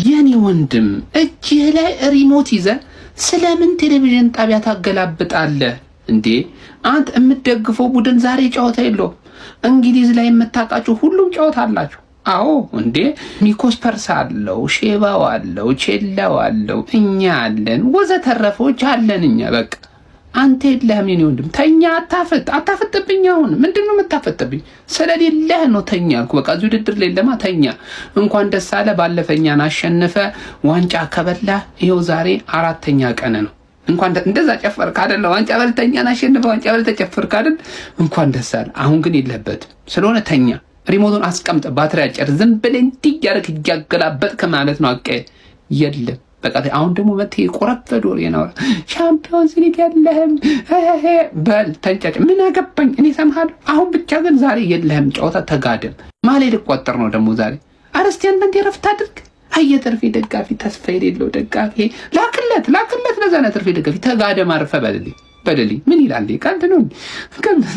የኔ ወንድም እጅህ ላይ remote ይዘህ ስለምን ቴሌቪዥን ጣቢያ ታገላብጣለህ እንዴ? አንተ የምትደግፈው ቡድን ዛሬ ጨዋታ የለውም። እንግሊዝ ላይ የምታውቃቸው ሁሉም ጨዋታ አላቸው። አዎ እንዴ፣ ሚኮስፐርስ አለው፣ ሼባው አለው፣ ቼላው አለው፣ እኛ አለን፣ ወዘተረፈዎች አለን እኛ በቃ አንተ የለህም የኔ ወንድም። ተኛ፣ አታፍጥ፣ አታፍጥብኝ። አሁን ምንድን ነው የምታፈጥብኝ? ስለሌለህ ነው ተኛ አልኩህ። በቃ እዚህ ውድድር ላይ ለማ ተኛ። እንኳን ደስ አለ፣ ባለፈኛን አሸንፈ ዋንጫ ከበላ ይኸው ዛሬ አራተኛ ቀን ነው። እንኳን እንደዛ ጨፈርክ አይደለ? ዋንጫ በልተኛን አሸንፈ ዋንጫ በልተህ ጨፈርክ አይደል? እንኳን ደስ አለ። አሁን ግን የለበትም ስለሆነ ተኛ። Remote ኡን አስቀምጠ፣ ባትሪ አጨር። ዝም ብለህ እንዲህ እያደረግህ እያገላበጥክ ማለት ነው። አቀ የለም በቃ አሁን ደግሞ መቴ የቆረፈደ ወሬ ነው። Champions League የለህም በል ተንጫጭ። ምን አገባኝ እኔ እሰማሃለሁ። አሁን ብቻ ግን ዛሬ የለህም ጨዋታ፣ ተጋደም። ማሌ ልቆጠር ነው ደግሞ ዛሬ። ኧረ እስቲ አንዳንዴ ረፍት አድርግ። አየ ትርፌ ደጋፊ፣ ተስፋ የሌለው ደጋፊ ላክለት፣ ላክለት ለዛ ነው ትርፌ ደጋፊ። ተጋደም፣ አርፈ በልልኝ፣ በልልኝ። ምን ይላል? ቀልድ ነው፣ ቀልድ።